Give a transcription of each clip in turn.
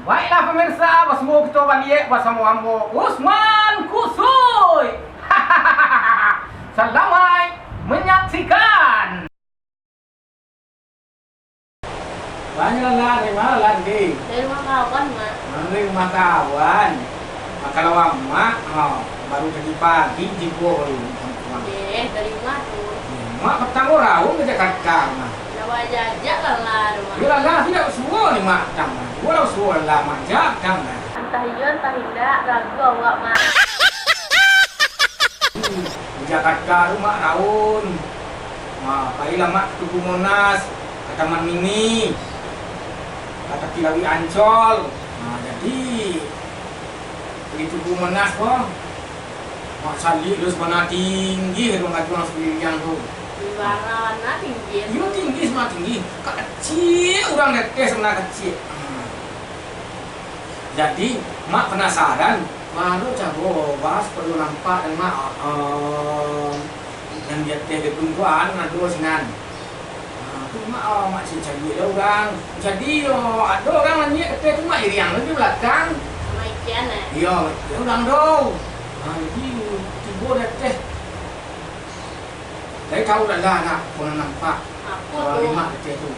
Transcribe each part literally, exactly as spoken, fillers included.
Baiklah pemirsa, basuo kito baliak basamo ambo, Usman Kusoi. Salamaik manyaksikan. Banyak lah, dari ma lah, Ndi? Dari rumah kawan, Mak. Dari rumah kawan. Nah, kalau amak, ha, baru tadi pagi tibo baru. Eh, dari rumah tu. Mak patang ko raun ka Jakarta, Mak. Lah bajajak lah, lah, rumah. Yo lah, lah, tidak suo ni, Mak, patang. Suo lah, suo lah, Mak, jak patang. Antah iyo, antah indak, ragu awak, Mak. Di Jakarta tu, Mak, raun. Ha, pailah Mak ka Tugu Monas, ka Taman Mini, ka tapi Lauik Ancol. Ha, jadi, di Tugu Monas ko, Mak caliak lo sabana tinggi gaduang-gaduang sakuliliang tu. Di bara bana tinggi tu. Iyo, tinggi, sabana tinggi. Kacik urang di ateh, sabana kacik. Ha. Jadi, Mak panasaran, mano caro baa supayo nampak dek Mak, em, nan di ateh gaduang tu, an, ado sinan. Ha, tu Mak, ah, Mak cari-cari lah urang. Jadi, yo, ado urang naniak ka ateh tu, Mak, iriang lah di balakang. Sama ikan, eh? Iyo, ikan urang tu. Ha, jadi, tibo di ateh. Jadi, tahu lah, lah, nak, apo nan nampak. Apo tu? Di Mak di ateh tu.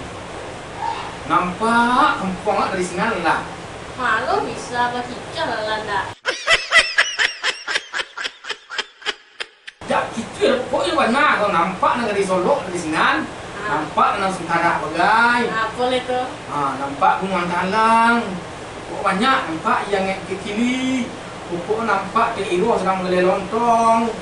Nampak kampuang Mak dari sinan lah. Mano bisa bakicuah lah, lah, ndak? Dak kicuah, pokoknyo bana ko, nampak nan dari Solok dari sinan, ha, nampak nan Sengkarak bagai. Ha, apo lai tu? Ha, nampak Gunuang Talang. Pokok banyak nampak, iyo angek ka kili. Pokok nampak Tek Iroh sadang magaleh lontong.